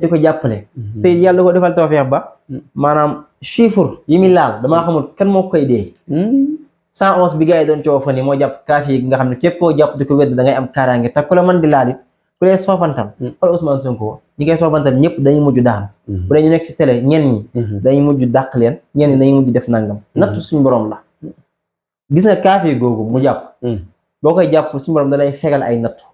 di ko jàppale te yàlla ko defal tawfeex ba maanaam chiffre yi muy laal damaa xamul kan moo koy dee 111 bi gars yi doon coow fa ni moo jàpp kaaf yi nga xam ne képp koo jàpp di ko wedd da ngay am kaaraange te ku la mën di laal it ku lay soofantal xool Ousmane Sonko ñi koy soofantal ñëpp dañuy mujj daan bu dee ñu nekk si télé ñenn ñi dañuy mujj dàq leen ñenn ñi dañuy mujj def nangam nattu suñu borom la gis nga kaaf yi googu mu jàpp boo koy jàpp suñu borom da lay fegal ay nattu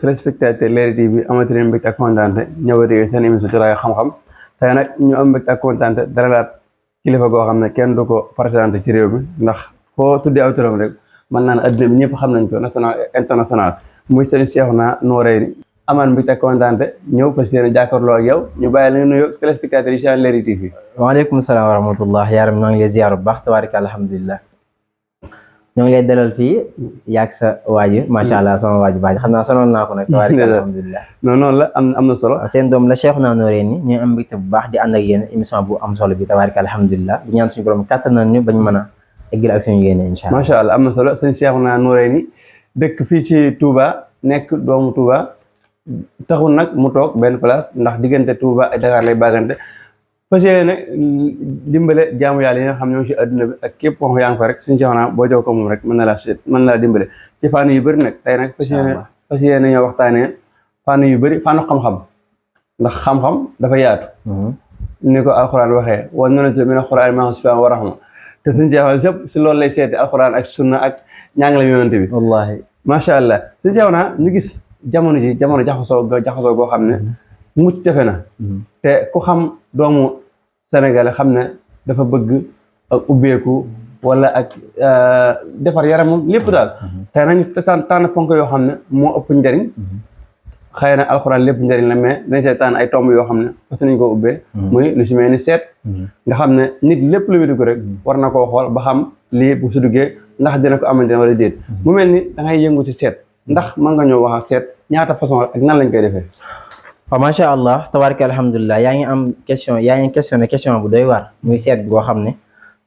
téléspectateur Leral TV amati leen mbégte ak kontaante ñëwati seen émission Jotaayu Xam-Xam tey nag ñu am mbégte ak kontaante dalalaat kilifa goo xam ne kenn du ko présenté ci réew mi ndax foo tuddee aw turam rek mën naa ne adduna bi ñëpp xam nañ ko national international muy Serigne Cheikhouna Noreyni amaan mbégte ak kontaante ñëw fas yéene jàkkaarloo ak yow ñu bàyyi la nga nuyoo téléspectateur yi ci Leral TV. waaleykum salaam wa rahmatullah yaaram ñoo ngi lay ziar bu baax tabaaraka alhamdulilah ñoo ngi lay dalal fii yaag sa waaju macha allah sama waaju baax xam naa sonal naa ko nag tabaaraka alhamdulilah non noonu la am na solo seen doom la Cheikhouna Noreyni ñu am mbégte bu baax di ànd ak yéen émission bu am solo bi tabaaraka alhamdulilah di ñaan suñu borom kàttanal ñu bañ mën a eggal ak suñu yéene incha allah macha allah am na solo sëñ Cheikhouna Noreyni dëkk fii ci Touba nekk doomu Touba taxul nag mu toog benn place ndax diggante Touba ak Dakar lay bagante fas yéene dimbale jaamu yàlla yi nga xam ne ñoo ci adduna bi ak képp koo yaa ngi ko rek sëñ Cheikhouna boo jox ko moom rek mën na laa dimbale ci fànn yu bëri nag tey nag fas yéene ñoo waxtaanee fànn yu bëri fànn xam-xam ndax xam-xam dafa yaatu ni ko alxuraan waxee wa nunazzilu mina al-qur'aani maa huwa shifaa'un wa rahma te sëñ Cheikhouna lépp si loolu lay seeti alxuraan ak sunna ak ñaangale yonante bi wallahi macha allah sëñ Cheikhouna ñu gis jamono jaxasoo goo xam ne mucc jafe na te ku xam doomu Sénégal xam ne dafa bëgg ak ubbeeku wala ak defar yaramam lépp daal te nañu tànn ponk yoo xam ne moo ëpp njariñ xëy na alxuraan lépp njariñ la mais dañ see tànn ay tomb yoo xam ne fas nañ koo ubbee muy lu si mel ni seet nga xam ne nit lépp lu muy dugg rek war na koo xool ba xam lii bu su duggee ndax dina ko amante wala déet mu mel ni da ngay yëngu ci seet ndax mën nga ñëw wax ak seet ñaata façon ak nan lañ koy defee waaw macha allah tabaaraka alhamdulilah yaa ngi am question bu doy waar muy seet boo xam ne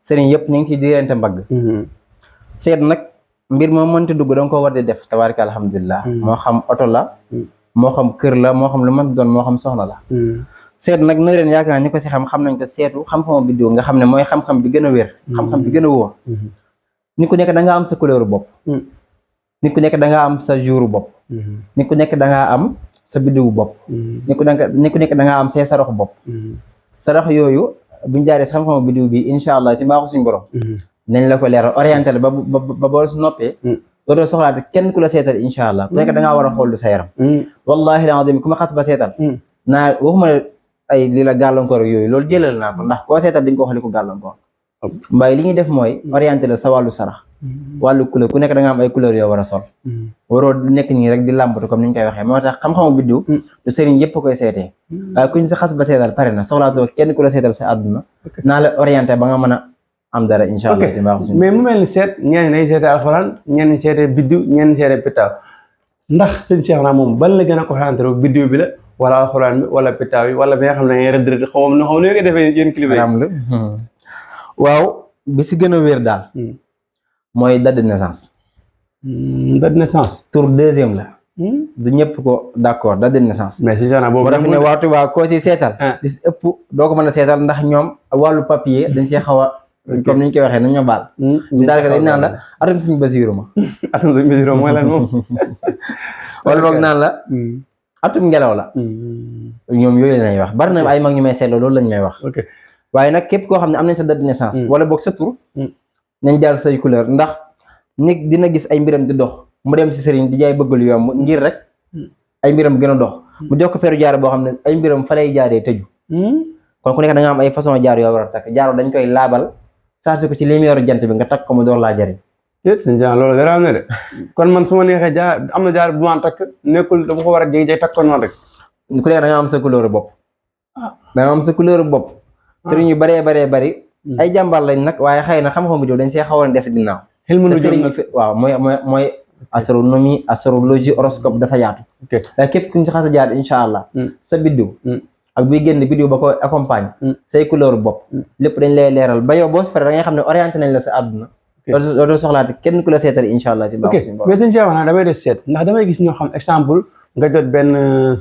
sëriñ yëpp ñu ngi ciy diirante mbagg seet nag mbir moo mënti dugg da nga ko war di def tabaaraka alhamdulilah moo xam oto la moo xam kër la moo xam lu mën doon moo xam soxna la seet nag nooy ren yaakaar ñu ko si xam nañ ko seetu xam-xamu biddiw nga xam ne mooy xam-xam bi gën a wér xam-xam bi gën a wóor nit ku nekk da nga am sa couleur bopp nit ku nekk da nga am sa jour bopp nit ku nekk da nga am sa biddiwu bopp nit ku nekk da nga am say saraxu bopp sarax yooyu buñ jaaree si xam-xamu biddiw bi incha allah ci mbaaxu suñu borom nañ la ko leeral orienté la ba bool su noppee dootoo soxlaate kenn ku la seetal incha allah ku nekk da ngaa war a xool sa yaram wallahi la azim ku ma xas ba seetal naa waxuma ay li la gàllankoor ak yooyu loolu jëlal naa ko ndax koo seetal di nga ko wax li ko gàllankoor mbaay li ñuy def mooy orienté la sa wàllu sarax wàllu couleur ku nekk da nga am ay couleur yoo war a sol waroo nekk nii rek di làmbatu comme ni ñu koy waxee moo tax xam-xamu biddiw du sëriñ yëpp koy seetee waaye kuñ sa xas ba seetal pare na soxlaatoo kenn ku la seetal sa àdduna naa la orienté ba nga mën a am dara incha allah ci mbaaxu suñu mais mu mel ni seet ñenn ñi seetee alxuraan ñenn ñi seetee biddiw ñenn ñi seetee pitaaw ndax sëñ Cheikhouna moom ban la gën a ko xaantere biddiw bi la wala alxuraan bi wala pitaaw yi wala bi nga xam ne ngay rëdd xaw ma nu ngeen defee yéen kilifa yi waaw bi si gën a wér daal mooy date de naissance date de naissance tour deuxième la du ñëpp ko d'accord date de naissance mais si Cheikhouna boobu moo tax ne waxtu waa koo ci seetal li si ëpp doo ko mën a seetal ndax ñoom wàllu papier dañ see xaw a comme ni ñu koy waxee nañ ñoo baal daanaka dañ naan la atum suñu basiiru ma atum suñu basiiru mooy lan moom wala boog naan la atum ngelaw la ñoom yooyu lañuy wax bari na ay mag ñu may seetlu loolu lañ may wax waaye nag képp koo xam ne am nañ sa date de naissance wala boog sa tur nañ jaar say couleur ndax nit dina gis ay mbiram di dox mu dem si sëriñ di jaay bëgg lu yomb ngir rek ay mbiram gën a dox mu jox ko peru jaar boo xam ne ay mbiram fa lay jaaree tëju kon ku nekk da nga am ay façon jaar yoo war a takk jaaro dañ koy laabal saasi ko ci lumière jant bi nga takk ko mu door laa jariñ déet sëñ Jean loolu garaaw na de kon man su ma neexee jaar am na jaar bu ma takk nekkul dama ko war a jégi-jégi takk ko noonu rek ku nekk da nga am sa couleur bopp da nga am sa couleur bopp sëriñ yu baree bari ay jàmbaar lañ nag waaye xëy na xam-xam bi dañ see xawoon des ginnaaw waaw mooy astronomie astrologie horoscope dafa yaatu waaye képp ku ñu si xas a jaar incha allah sa biddiw ak buy génn biddiw ba ko accompagne say couleur bopp lépp dañ lay leeral ba yow boo si paree da ngay xam ne orienté nañ la sa àdduna doo soxlaate kenn ku la seetal incha allah si baax mais sëñ Cheikhouna damay def seet ndax damay gis ñoo xam exemple nga jot benn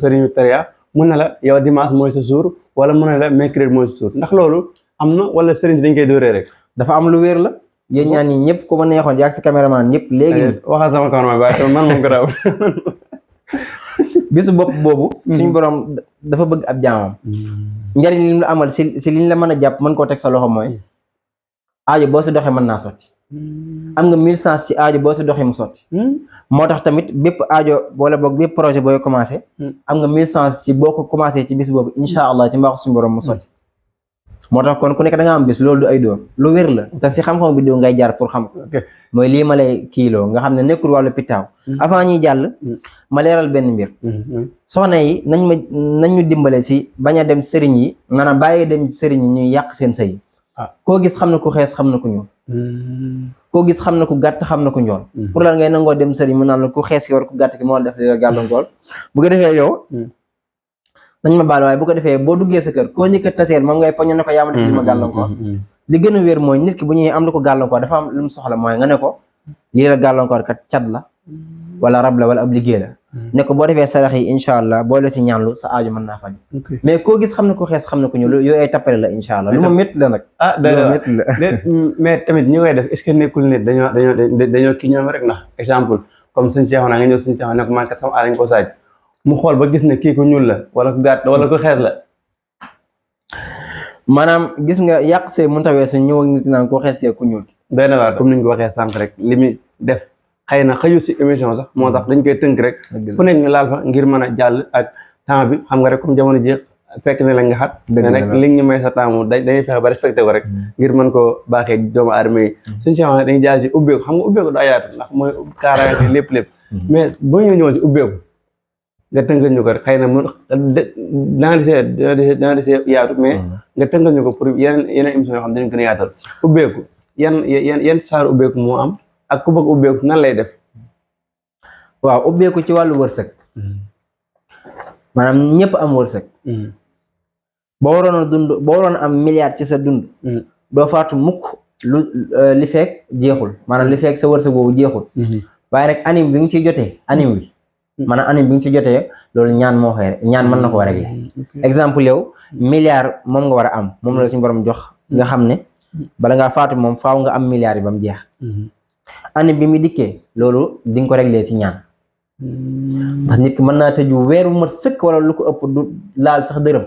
sëriñu tariya mun na la yow dimanche mooy sa jour wala mun na la mercredi mooy sa jour ndax loolu am na wala sëriñ si dañ koy dóoree rek. dafa am lu wér la yéen ñaan ñi ñëpp ku ma neexoon yaag si caméraman ñëpp léegi waxal sama cameraman waaye man moom ko daaw bisu bopp boobu suñu borom dafa bëgg ab jaamam njariñ li mu la amal si liñ la mën a jàpp mën koo teg sa loxo mooy aajo boo si doxee mën naa sotti am nga 1000 chance ci aajo boo si doxee mu sotti moo tax tamit bépp aajo wala boog bépp projet booy commencé am nga 1000 chance ci boo ko commencé ci bis boobu incha allah ci mbaaxu suñu borom mu sotti moo tax kon ku nekk da nga am bis loolu du ay dóor lu wér la te si xam-xam bi doo ngay jaar pour xam ko mooy lii ma lay kiiloo nga xam ne nekkul wàllu pitaaw avant ñuy jàll ma leeral benn mbir soxna yi nañ ñu dimbale si bañ a dem sëriñ yi maanaam bàyyi dem sëriñ yi ñuy yàq seen sëy koo gis xam na ku xees xam na ku ñuul koo gis xam na ku gàtt xam na ku njool pour lan ngay nangoo dem sëriñ mu naan la ku xees ki war ku gàtt ki moo def li la gàllankoor bu ko defee yow dañ ma baal waaye bu ko defee boo duggee sa kër koo njëkk a taseel moom ngay poñe ne ko yaa ma def li ma gàllankoor li gën a wér mooy nit ki bu ñuy am lu ko gàllankoor dafa am lu mu soxla mooy nga ne ko lii la gàllankoor kat cat la wala rab la wala ab liggéey la ne ko boo defee sarax yi incha allah boo la si ñaanlu sa aaju mën naa faj mais koo gis xam ne ko xees xam ne ko ñu yooyu ay tappale la incha allah lu ma métti la nag métti la mais tamit ñi koy def est-ce que nekkul nit dañoo kii ñoom rek ndax exemple comme suñu seexoon naa nga ñëw suñu seexoon ne ko man kat sama aal lañ ko saaj mu xool ba gis ne kii ko ñuul la wala ko gàtt wala ko xees la maanaam gis nga yàq see mënta weesu ñëw ak nit naan ko xees kee ku ñuul doy na waar comme ni ñu ko waxee sànq rek li muy def xëy na xëyu si émission sax moo tax dañ koy tënk rek fu nekk ñu laal fa ngir mën a jàll ak temps bi xam nga rek comme jamono ji fekk ne la nga xat ne rek li ñu may sa temps dañuy fexe ba respecté ko rek ngir mën koo baaxee doomu aadama yi suñu si xam ne dañuy jàll si ubbeeku xam nga ubbeeku daa yaatu ndax mooy kaaraange lépp mais boo ñëw si ubbeeku nga tënkal ñu ko rek xëy na mu dana desee yaatu mais nga tënkal ñu ko pour yeneen émission yoo xam dañu gën a yaatal ubbeeku yan saar ubbeeku moo am ak ku bëgg ubbeeku nan lay def waaw ubbeeku ci wàllu wërsëg maanaam ñëpp am wërsëg boo waroon am milliard ci sa dund doo faatu mukk lu li fekk jeexul maanaam li fekk sa wërsëg boobu jeexul waaye rek anim bi nga ciy jotee anim bi maanaam anim bi nga ci jotee loolu ñaan moo koy ñaan mën na ko war a régler exemple yow milliard moom nga war a am moom la suñu borom jox nga xam ne bala ngaa faatu moom faaw nga am milliard yi ba mu jeex anim bi mu dikkee loolu di nga ko régler ci ñaan ndax nit ki mën naa tëju weer bu mat sëkk wala lu ko ëpp du laal sax dërëm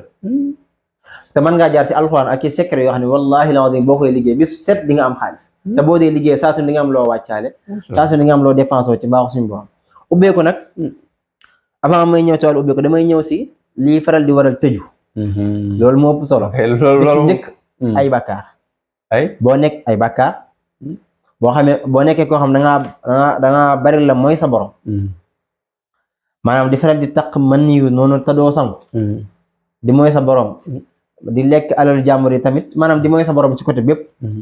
te mën ngaa jaar si alxuraan ak i secret yoo xam ne wallahi la boo koy liggéey bis set di nga am xaalis te boo dee liggéey saa su di nga am loo wàccaale saa su di nga am loo dépensé ci baaxu suñu borom ubbeeku nag avant may ñëw ci wàllu ubbeeku damay ñëw si lii faral di waral tëju loolu moo ëpp solo loolu njëkk ay bàkkaar boo nekk ay bàkkaar boo xamee boo nekkee koo xam da ngaa bari la mooy sa borom maanaam di faral di taq mën yu noonu te doo sangu di mooy sa borom di lekk alal jàmbur yi tamit maanaam di mooy sa borom ci côté bépp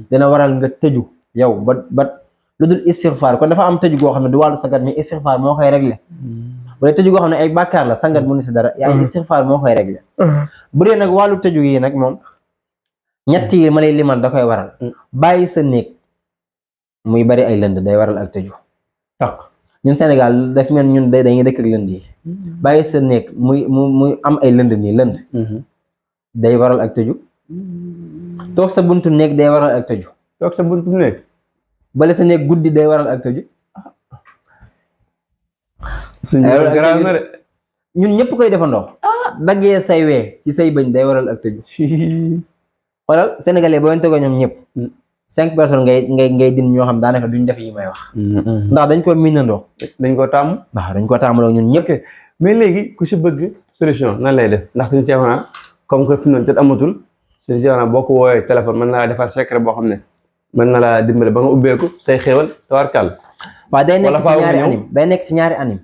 dina waral nga tëju yow ba lu dul istighfar kon dafa am tëju goo xam ne du wàllu sangat mais istighfar moo koy réglé bu dee tëju goo xam ne ay bàkkaar la sangat mënu si dara yaa istighfar moo koy réglé bu dee nag wàllu tëju yi nag moom ñett yi ma lay limal da koy waral bàyyi sa néeg muy bari ay lënd day waral ak tëju ñun Sénégal daf mel ñun dañuy dëkk ak lënd yi bàyyi sa néeg muy am ay lënd nii lënd day waral ak tëju toog sa buntu néeg day waral ak tëju toog sa buntu néeg bale sa néeg guddi day waral ak tëju ñun ñëpp koy defandoo daggee say wee ci say bëñ day waral ak tëju xoolal sénégalais boo leen tegoo ñoom ñëpp 5 personnes ngay din ñoo xam daanaka duñ def yi may wax ndax dañ ko miinandoo dañ ko tàmm waaw dañ ko tàmmaloo ñun ñëpp mais léegi ku si bëgg solution nan lay def ndax suñu ceexonaa comme que fi noonu jot amatul suñu ceexonaa boo ko woowee téléphone mën na laa defar secret boo xam ne mën na laa dimbale ba nga ubbeeku say xéewal tawarkal waaw day nekk si ñaari anim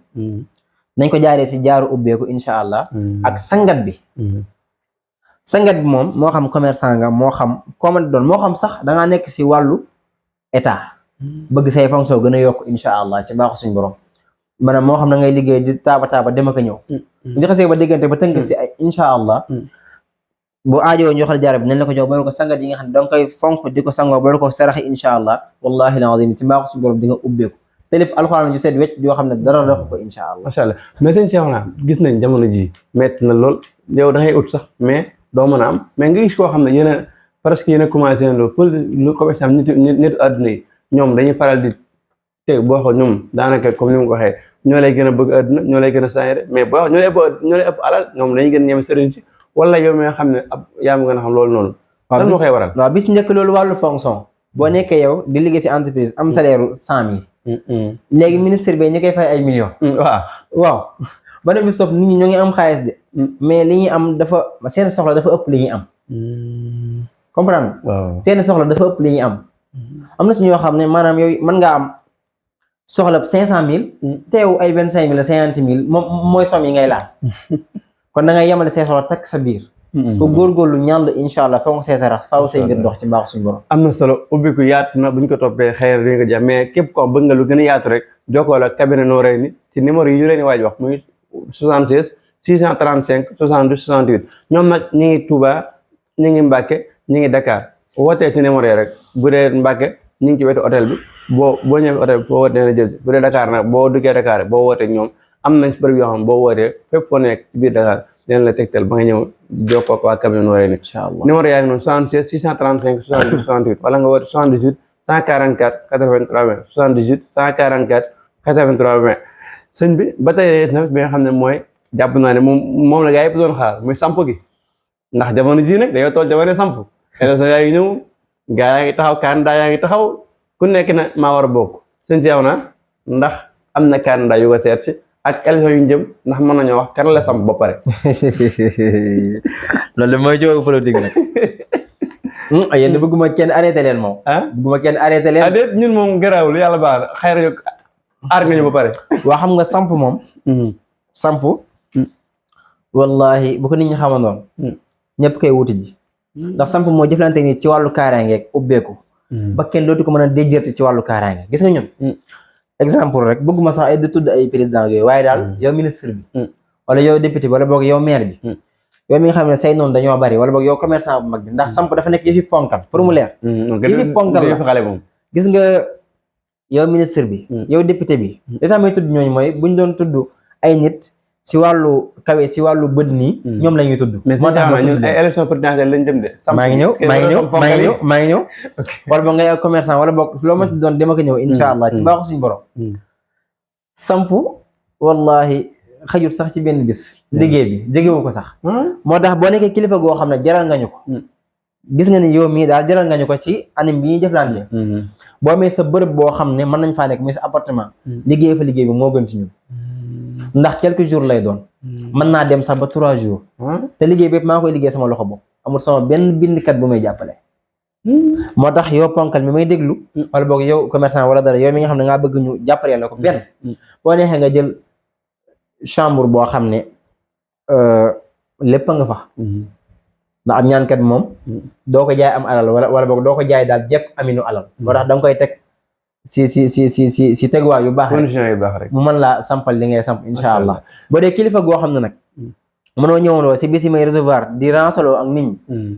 nañ ko jaaree si jaaru ubbeeku incha allah ak sangat bi sangat bi moom moo xam commerçant nga moo xam comment doon moo xam sax dangaa nekk si wàllu état bëgg say fonction gën a yokk incha allah ci baaxu suñu borom maanaam moo xam na ngay liggéey di taaba dem ak a ñëw bu joxasee ba déggante ba tënk si ay incha allah bu aajoo ñu joxal jaara bi nañ la ko jox boole ko sangat yi nga xam ne danga koy fonk di ko sangoo boole ko saraxi incha allah wallahi alazim ci baaxu suñu borom di nga ubbeeku te lépp alxuraan ju seet wecc yoo xam ne dara dox ko insha allah. macha allah mais sëñ Cheikh naa gis nañ jamono ji metti na lool yow da ngay ut sax mais doo mën a am mais nga gis koo xam ne yéen a presque yéen a commencé loolu pour lu ko xam nitu àdduna yi ñoom dañuy faral di teg boo xam ñoom daanaka comme ni mu ko waxee ñoo lay gën a bëgg àdduna ñoo lay gën a sañere mais boo ñoo lay ëpp alal ñoom dañuy gën a ñeme sëriñ si wala yow mi nga xam ne ab yaa ma gën a xam loolu noonu. lan moo koy waral. waaw bis njëkk loolu wàllu fonction boo nekkee yow di liggéey si entreprise am salaire 100 000. léegi ministre bi ñu koy fay ay millions. waaw ba ne bi sof nit ñi ñoo ngi am xaalis de. mais li ñuy am dafa seen soxla dafa ëpp li ñuy am. comprendre seen soxla dafa ëpp li ñuy am. am na si ñoo xam ne maanaam yow mën ngaa am soxla 500 000. teew ay 25 000 50 000 moom mooy somme yi ngay laal. kon da ngay yemale say soxla takk sa biir. ko góorgóorlu ñaan la incha allah foog nga see sarax faaw say mbir dox ci mbaax suñu borom. am na solo ubbiku yaatu na buñ ko toppee xëy na dañ ko jàpp mais képp ko bëgg nga lu gën a yaatu rek jokkoo la cabinet Noreyni ci numéro yi ñu leen di waaj wax muy 76 635 72 68 ñoom nag ñu ngi Touba ñu ngi Mbacke ñu ngi Dakar wootee ci numéro yi rek bu dee Mbacke ñu ngi ci wetu hôtel bi boo ñëwee hôtel bi boo wootee na jël si bu dee Dakar nag boo duggee Dakar boo wootee ñoom am nañ bërëb yoo xam boo wootee fépp foo nekk ci biir Dakar dinañ la tegtal ba nga ñëw jokkoo ak waa cabinet Noreyni incha allah numéro yaa ngi noonu 76 635 72 68 wala nga woote 78 144 83 20 78 144 83 20 sëñ bi ba tey tamit bi nga xam ne mooy jàpp naa ne moom la gaa yëpp doon xaar muy samp gi ndax jamono ji nag dañoo toll jamono samp élection yaa ngi ñëw gaa yaa ngi taxaw candidat yaa ngi taxaw ku nekk na maa war a bokk sëñ Cheikh na ndax am na candidat yu ko seet si ak élection yu ñu jëm ndax mën nañoo wax kan la samp ba pare. loolu mooy coow politique nag. yéen bëgguma kenn arrêté leen moom. bëgguma kenn arrêté leen. déet ñun moom garaawul yàlla baax na xëy na aar nga ñu ba pare. waa xam nga samp moom. samp. wallahi bu ko nit ñi xamandoon. ñëpp koy wuti ji. ndax samp moo jëflante ni ci wàllu kaaraange ak ubbeeku. ba kenn dootu ko mën a déjërte ci wàllu kaaraange gis nga ñun. exemple rek bëgguma sax ay di tudd ay président yooyu waaye daal yow ministre bi wala yow député bi wala boog yow maire bi yow mi nga xam ne say noonu dañoo bari wala boog yow commerçant bu mag bi ndax samp dafa nekk yëfi ponkal pour mu leer yëfi ponkal la gis nga yow ministre bi yow député bi li tax may tudd ñooñu mooy buñ doon tudd ay nit si wàllu kawe si wàllu bët nii ñoom la ñuy tudd moo tax ñun ay élection présidentielle lañ jëm de maa ngi ñëw wala boog ngay commerçant wala boog loo ma doon dama ko ñëw insha allah ci baaxu suñu borom samp wallahi xajul sax ci benn bis liggéey bi jegewu ko sax moo tax boo nekkee kilifa goo xam ne jaral nga ñu ko gis nga ni yow mii daal jaral nga ñu ko ci anam bi ñuy jëflante boo amee sa bërëb boo xam ne mën nañ faa nekk muy sa appartement liggéey fa liggéey bi moo gën ci ñun ndax quelques jours lay doon mën naa dem sax ba 3 jours te liggéey bépp maa koy liggéey sama loxo bopp amul sama benn bindkat bu may jàppale moo tax yow ponkal mi may déglu wala boog yow commerçant wala dara yow mi nga xam ne ngaa bëgg ñu jàppale la ko benn boo neexee nga jël chambre boo xam ne lépp nga fa ndax am ñaankat moom doo ko jaay am alal wala boog doo ko jaay daal jekk aminu alal moo tax da nga koy teg si teguwaay yu baax rek mu mën laa sampal li ngay samp insha allah boo dee kilifa goo xam ne nag mënoo ñëwandoo si bisi may recevoir di ransaloo ak nit ñi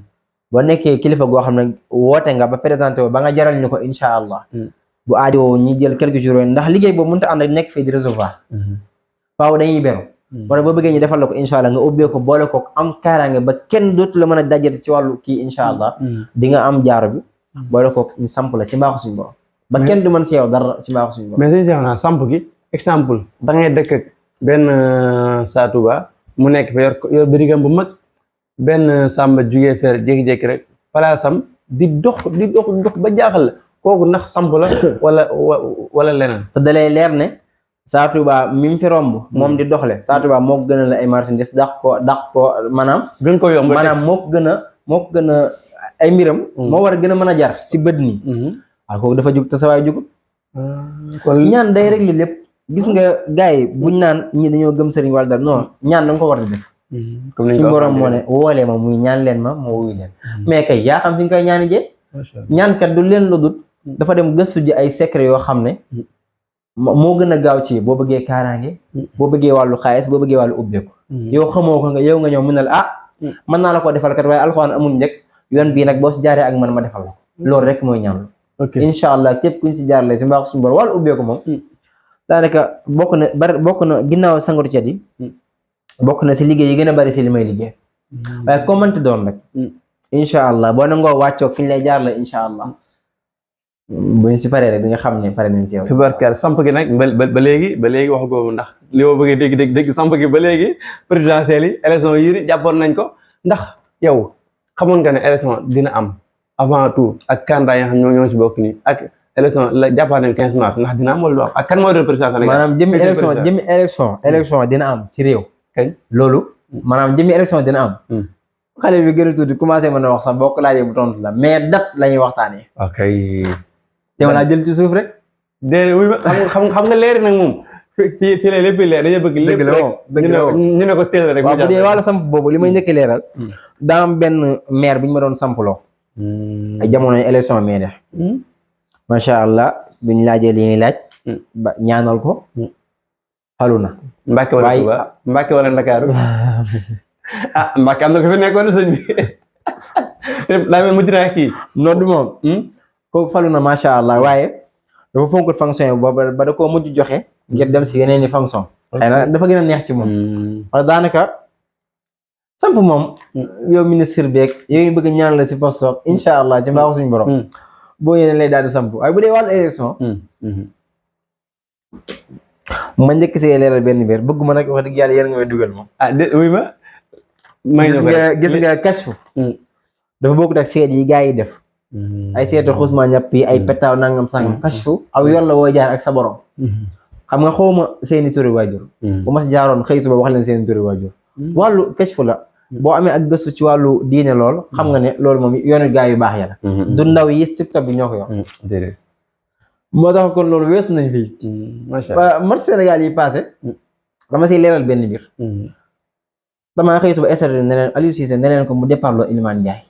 boo nekkee kilifa goo xam ne woote nga ba présenté wo ba nga jaral ñu ko insha allah bu aajowoo ñi jël quelques jours ndax liggéey boobu mënut a ànd ak nekk fii di recevoir faaw dañuy beru wala boo bëggee ñu defal la ko insha allah nga ubbee ko boole ko am kaaraange ba kenn dootu la mën a dajati ci wàllu kii insha allah di nga am jaaro bi boole ko ñu samp la ci mbaaxu suñu borom ba kenn du mën si yow dara ci mbaaxu suñu borom mais sëñ Cheikh naa samp gi exemple da ngay dëkk ak benn Sa Touba mu nekk fa yor bërigam bu mag benn Samba jugee fer jékki-jékki rek palaasam di dox ba jaaxal la kooku ndax samp la wala leneen te dalay leer ne Sa Touba mi mu fi romb moom di doxle Sa Touba moo ko gën a la ay marchandise dàq ko maanaam gën ko yomb maanaam moo ko gën a ay mbiram moo war a gën a mën a jar si bët nii waaw kooku dafa jug te sa waay jugut kon ñaan day régler lépp gis nga gars yi buñ naan ñi dañoo gëm sëriñ wala dara non ñaan da nga ko war a def suñu borom moo ne woolee ma muy ñaan leen ma moo wuy leen mais kay yaa xam fi nga koy ñaani jee ñaankat du leen lu dul dafa dem gëstu ji ay secret yoo xam ne moo gën a gaaw ci boo bëggee kaaraange boo bëggee wàllu xaalis boo bëggee wàllu ubbeeku yow xamoo ko nga yow nga ñëw mun na la mën naa la ko defal kat waaye alxuraan amul njëkk yoon bii nag boo si jaaree ak man ma defal la ko loolu rek mooy ñaan incha allah képp kuñ si jaarale si mbaax suñu borom wàllu ubbeeku moom daanaka bokk na ginnaaw sangatu cet yi bokk na si liggéey yi gën a bari si li may liggéey waaye koo mënti doon rek incha allah boo nangoo wàccoog fi ñu lay jaar la incha allah buñ si paree rek di nga xam ne pare nañ si yow. tubarkal samp gi nag ba léegi wax googu ndax li ma bëggee dégg samp gi ba léegi présidentielles yi élection yi jàppoon nañ ko ndax yow xamoon nga ne élection dina am avant tout ak candidat yi nga xam ñoo ci bokk nii ak élection la jàppaat nañ 15 mars ndax dina am wala du am ak kan moo doon président Sénégal. maanaam jëmmi élection dina am ci réew. kañ loolu maanaam jëmmi élection dina am. xale bi gën a tuuti commencé mën a wax sax boo ko laajee bu tontu la mais date la ñuy waxtaanee. ok. te wala jël ci suuf rek. déedéet xam nga leer nag moom fii la lépp leer dañuy bëgg lépp rek ñu ne ko teel rek. waaw bu dee wàllu samp boobu li may njëkk leeral. daa am benn maire bu ñu ma doon samploo. ay jamono élection maire. macha allah buñ laajee li ñuy laaj. ba ñaanal ko. falu na. Mbàkke wala Tuuba Mbàkke wala Ndakaaru ah Mbàkke am na ko fi nekkoon sëñ bi daa mel mujj naa kii. noddu moom. kooku falu na macha allah waaye dafa fonkut fonction yi ba da koo mujj joxe ngir dem si yeneen i fonction xëy na dafa gën a neex ci moom wala daanaka samp moom yow ministre beeg yow ngi bëgg ñaan la si poste incha allah ci mbaaxu suñu borom boo yéene lay daal di samp waaye bu dee wàllu élection ma njëkk see leeral benn biir bëgguma nag wax dëgg yàlla yéen nga may dugal moom wuy ma may gis nga kashfu dafa bokkut ak seet yi gars yi def ay seetu xusma ñàpp yi ay petaaw nangam sangam kashfu aw yoon la woo jaar ak sa borom xam nga xawma seeni turi waajur bu ma si jaaroon xëy suba wax leen seeni turi waajur wàllu kashfu la boo amee ak gëstu ci wàllu diine lool xam nga ne loolu moom yoonu gaa yu baax ya la du ndaw yi TikTok bi ñoo ko yor moo tax kon loolu weesu nañ fii match Sénégal yi passé dama siy leeral benn biir damaa xëy suba SRD ne leen Aliou Cissé ne leen ko mu départ loo Iliman Ndiaye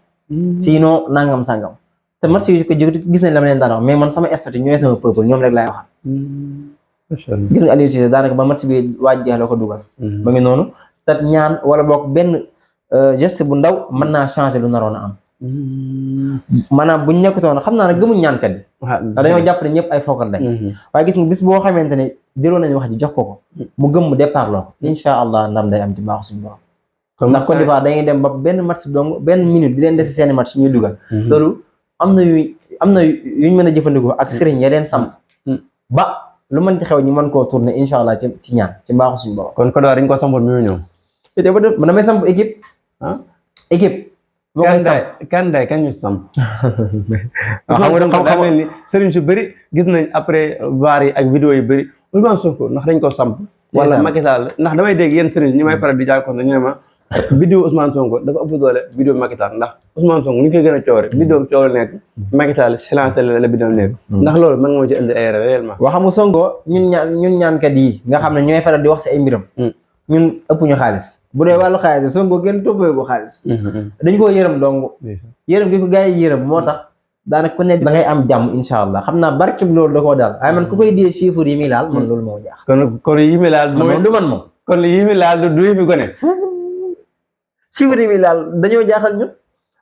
sinon nangam sangam te match yi ko jóg gis nañ la ma leen daan wax mais man sama statut ñooy sama peuple ñoom rek laay waxal gis nga Aliou Cissé daanaka ba match bi waaj jeex la ko dugal ba ngi noonu te ñaan wala boog benn geste bu ndaw mën naa changer lu naroon a am maanaam buñ nekkutoon xam naa ne gëmuñ ñaankat yi dañoo jàpp ne ñëpp ay fookat lañ waaye gis nga bis boo xamante ne jëloon nañu wax ji jox ko mu gëm mu départ loo incha allah ndam day am ci mbaaxu suñu borom ndax Côte d'Ivoire dañuy dem ba benn match dong benn minute di leen def si seeni match ñuy dugal loolu am na yuñ mën a jëfandikoo ak sëriñ ya leen samp ba lu mën ci xew ñu mën koo tourner incha allah ci ñaan ci mbaaxu suñu borom kon Côte d'Ivoire dañ ko sampoon mi ñëw te ba dë damay samp équipe équipe kanday kañ ñu samp xam nga ni sëriñ su bëri gis nañ après vaar yi ak vidéo yi bëri Ousmane Sonko ndax dañ ko samp wala Macky Sall ndax damay dégg yéen sëriñ ñi may faral di jàkkoon ñu ne ma vidéo Ousmane Sonko dafa ëpp doole vidéo Macky Sall ndax Ousmane Sonko ñu koy gën a coow rek vidéo coow la nekk Macky Sall silence la vidéo nekk ndax loolu mën nga ma ci indi ay réellement waa xam nga Sonko ñun ñaankat yi nga xam ne ñooy faral di wax si ay mbiram ñun ëpp ñu xaalis bu dee wàllu xaalis Sonko gën toppee ko xaalis dañ koo yërëm dong yërëm gi ko gars yi yërëm moo tax daanaka ku ne da ngay am jàmm incha allah xam naa barkeb loolu da koo daal waaye man ku koy dee chiffre yi muy laal man loolu moo jaax kon yi muy laal du man moom kon yi muy laal du yi fi gone chiffre yi muy laal dañoo jaaxal ñun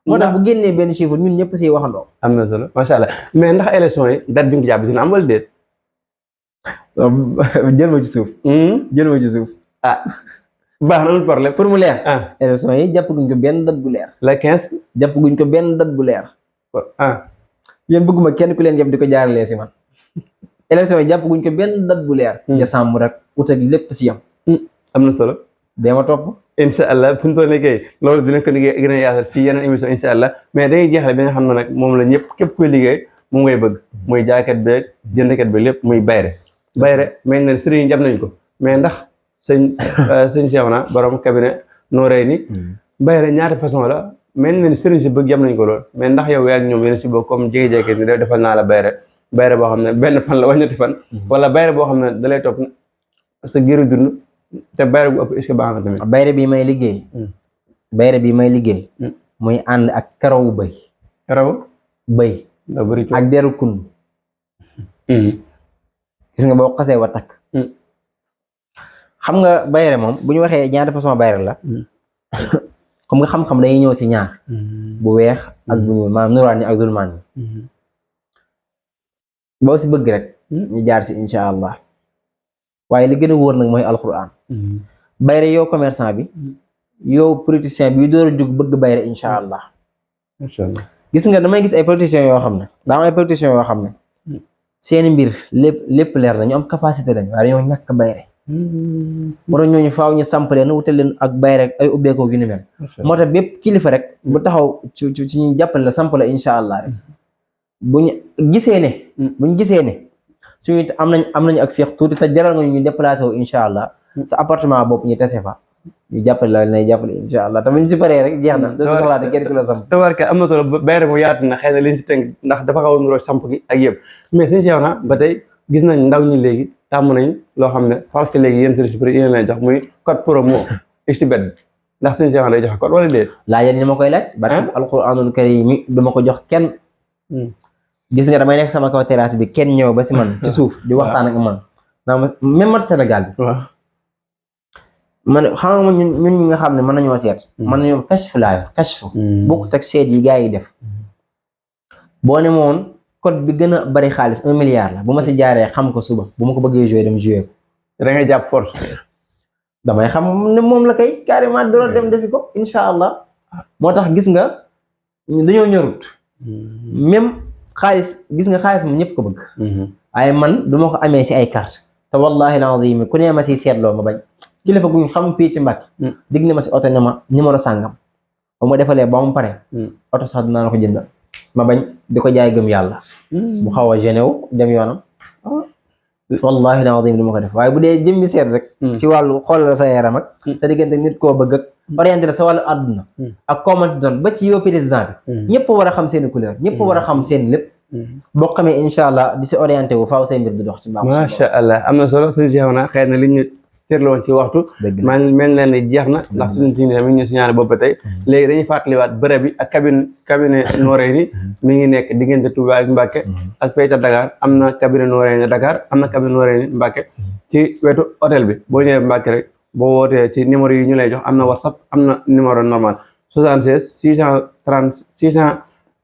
moo tax bu génnee benn chiffre ñun ñëpp siy waxandoo am na solo macha allah mais ndax élection yi date bi nga jàpp dina am wala déet jël ma ci suuf jël ma ci suuf baax na amul problème pour mu leer élection yi jàpp guñ ko benn date bu leer le 15 jàpp guñ ko benn date bu leer yéen bëgguma kenn ku leen yem di ko jaaralee si man élection yi jàpp guñ ko benn date bu leer décembre rek ut ak lépp si yam am na solo dama topp incha allah fu ñu toll nii kay loolu dina ko liggéey gën a yaatal ci yeneen émission incha allah mais dañuy jeexale bi nga xam ne nag moom la ñëpp képp kuy liggéey moom ngay bëgg muy jaaykat beeg jëndkat bi lépp muy bayre mel na sëriñ jam nañ ko mais ndax sëñ Cheikhouna borom cabinet Noreyni bayre ñaata façon la mel na ni sëriñ si bëgg jam nañ ko lool mais ndax yow yaa ngi ñoom yéen si bokk comme jékki-jékki ni defal naa la bayre boo xam ne benn fan la wala ñetti fan wala bayre boo xam ne da lay topp sa géru dund te bayre bu ëpp est-ce que baax na tamit bayre bi may liggéey muy ànd ak karawu bëy ak deru kund gis nga boo xasee wa takk xam nga bayre moom bu ñu waxee ñaata façon bayre la comme nga xam-xam dañuy ñëw si ñaar bu weex ak bu ñuul maanaam nuraan yi ak zulmaan yi boo si bëgg rek ñu jaar si incha allah waaye li gën a wóor nag mooy alquran. bayre yow commerçant bi yow politicien bi door a jug bëgg bayre incha allah. macha allah gis nga damay gis ay politiciens yoo xam ne daa am ay politiciens yoo xam ne seeni mbir lépp leer na ñu am capacité lañ waaye dañoo ñàkk bayre. moo tax ñooñu faaw ñu samp leen wutal leen ak bayre ay ubbeekoo gi ni mel. moo tax bépp kilifa rek bu taxaw ci ñu jàppale la samp la incha allah rek buñ gisee ne suñu am nañu ak féex tuuti te jaral nga ñu déplacé wu incha allah sa appartement bopp ñu tese fa ñu jàppale la lay jàppale incha allah tamit ñu si paree rek jeex na doo soxlaate kenn ku la samp. tabarka am na solo bayre mu yaatu na xëy na liñ si tënk ndax dafa xaw a nuroo samp gi ak yëpp mais suñu seew na ba tey gis nañ ndaw ñi léegi tàmm nañ loo xam ne parce que léegi yéen service prix yéen lay jox muy code promo xbet bi ndax suñu seew na day joxe code wala déet. laajal ñi ma koy laaj. barke alquranul karim mi duma ko jox kenn. gis nga damay nekk sama kaw terrasse bi kenn ñëw ba si man ci suuf di waxtaan ak man naa même mat Sénégal bi man xam nga ñun ñi nga xam ne mën nañoo seet mën nañoo kashfu laa kashfu bokkut ak seet yi gars yi def boo ne moon code bi gën a bari xaalis 1 milliard la bu ma si jaaree xam ko suba bu ma ko bëggee jouer dem jouer ko da ngay jàpp force damay xam ne moom la kay carrément doro dem defi ko incha allah moo tax gis nga dañoo ñorut même xaalis gis nga xaalis moom ñëpp ko bëgg waaye man duma ko amee si ay carte te wallahi alazim ku ne ma si seetloo ma bañ kilifa guñ xam fii ci Mbàkke dig na ma si oto ne ma numéro sàngam ba ma defalee ba mu pare oto sax dinaa la ko jëndal ma bañ di ko jaay gëm yàlla bu xaw a géné wu dem yoonam wallahi alazim du ma ko def waaye bu dee jëmmi seet rek si wàllu xoolal sa yaram ak sa diggante nit koo bëgg ak orienté la sa wàllu àdduna ak comment doon ba ci yow président bi ñëpp war a xam seen couleur ñëpp war a xam seen lépp boo xamee incha allah di si orienté wu faaw say mbir di dox ci mbaax. macha allah am na solo suñu jeex na xëy na li ñu tërloon ci waxtu man mel na ne jeex na ndax suñu ci ne mi ngi ñu signalé boobu ba tey léegi dañuy fàttaliwaat bërëb bi ak cabinet Noreyni mi ngi nekk diggante Touba ak Mbacke ak fayta Dakar am na cabinet Noreyni Dakar am na cabinet Noreyni Mbacke ci wetu hôtel bi boo ñëwee Mbacke rek boo wootee ci numéro yi ñu lay jox am na WhatsApp am na numéro normal 76 630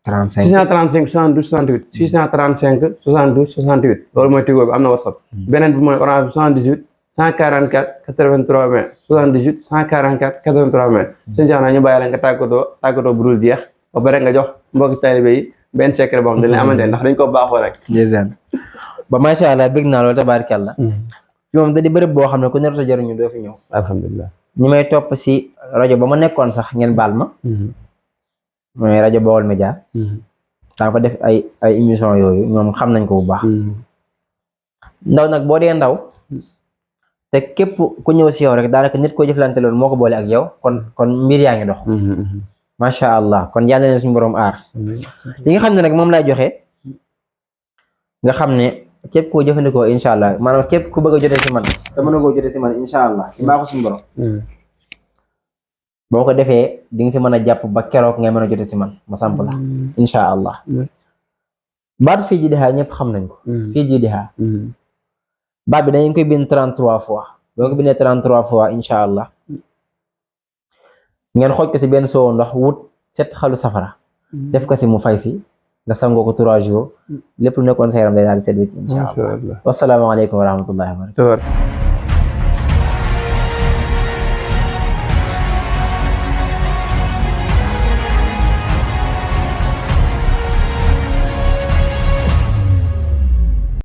635 72 68 635 72 68 loolu mooy Tigo bi am na WhatsApp beneen bi mooy Orange 78 144 83 20 78 144 83 20 sëñ Cheikh na ñu bàyyi la nga tàggatoo bu dul jeex ba pare nga jox mbokki taalibe yi benn secret boo xam dañ lay amante ndax dañ ko baaxoo rek ba macha allah bëgg naa loolu tabaarkalla fi moom da di bërëb boo xam ne ku nerta jaruñu doo fi ñëw alhamdulilah ñi may topp si rajo ba ma nekkoon sax ngeen baal ma mooy rajo Baol Média daa fa def ay émission yooyu ñoom xam nañ ko bu baax ndaw nag boo dee ndaw te képp ku ñëw si yow rek daanaka nit koo jëflante loolu moo ko boole ak yow kon mbir yaa ngi dox macha allah kon yal na leen suñu borom aar li nga xam ne nag moom laay joxe nga xam ne képp koo jëfandikoo incha allah maanaam képp ku bëgg a jote si man te mën a koo jote si man incha allah ci mbaaxu suñu borom boo ko defee di nga si mën a jàpp ba keroog ngay mën a jote si man ma samp la incha allah baatu fii ji dixaa ñëpp xam nañ ko fii ji dixaa baat bi dañ koy bind 33 fois boo ko bindee 33 fois incha allah ngeen xooj ko si benn soow ndox wut 7 xalu safara def ko si mu fay si nga sangoo ko 3 jours lépp lu nekkoon sa yaram day daal di set wecc incha allah wasalaamaaleykum wa rahmatullahi wa barakatuh